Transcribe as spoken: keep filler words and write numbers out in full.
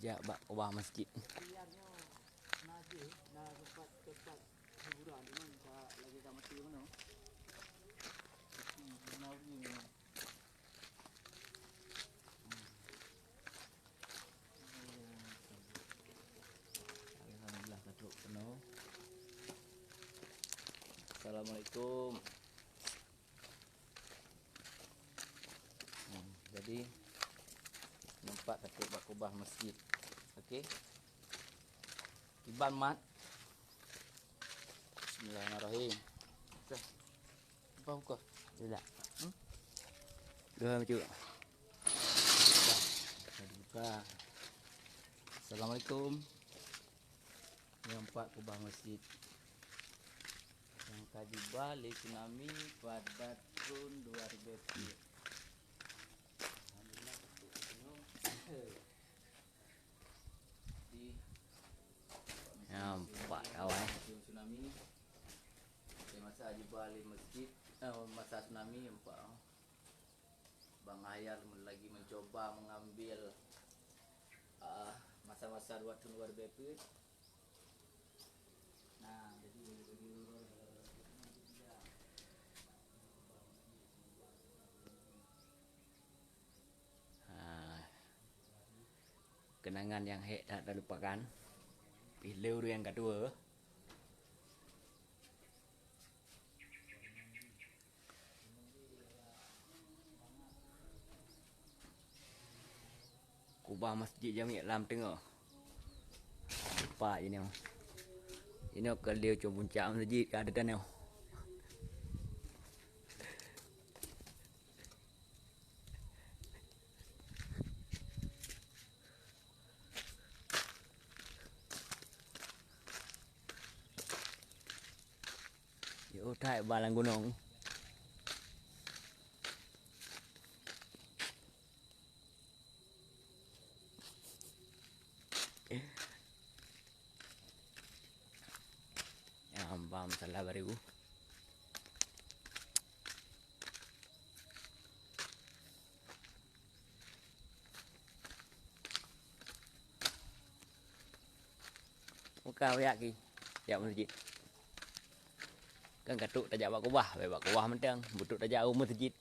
Jak bak kubah masjid. Alhamdulillah, ka trok keunoe. Assalamualaikum. Hmm, jadi, nampak ka trok bak kubah masjid. Okey. Kiban mat. Bismillahirrahmanirrahim. Buka. Buka, buka. Tidak. Hmm? Dua, cuba. Buka. Buka. Assalamualaikum. Nyoe pat kubah masjid nyang ka jiba lé tsunami pada thon dua ribu dua puluh. Alhamdulillah, untuk senyum. Di Nampak kawan. Tsunami. Di masa jiba lé masjid, eh, masa tsunami nampak. Bang Hayal lagi mencoba mengambil, ah, masa-masa dua thon dua ribu dua puluh. Nah, jadi bagi-bagi urus. Ah, kenangan nyang hék that talupakan. Pih lé ureueng nyang ka tuwo. Kubah masjid Jami'ah lam teungoh. Nampak inoe. Inoe ka lheueh cong puncak masjid ka ada tanoh. Yo, that ba lam gunong. Ya, hamba masalah baru. Buka, jak ki, jak masjid. Kan ka trok tajak bak kubah, bèk bak kubah mantong, beutrok tajak u masjid.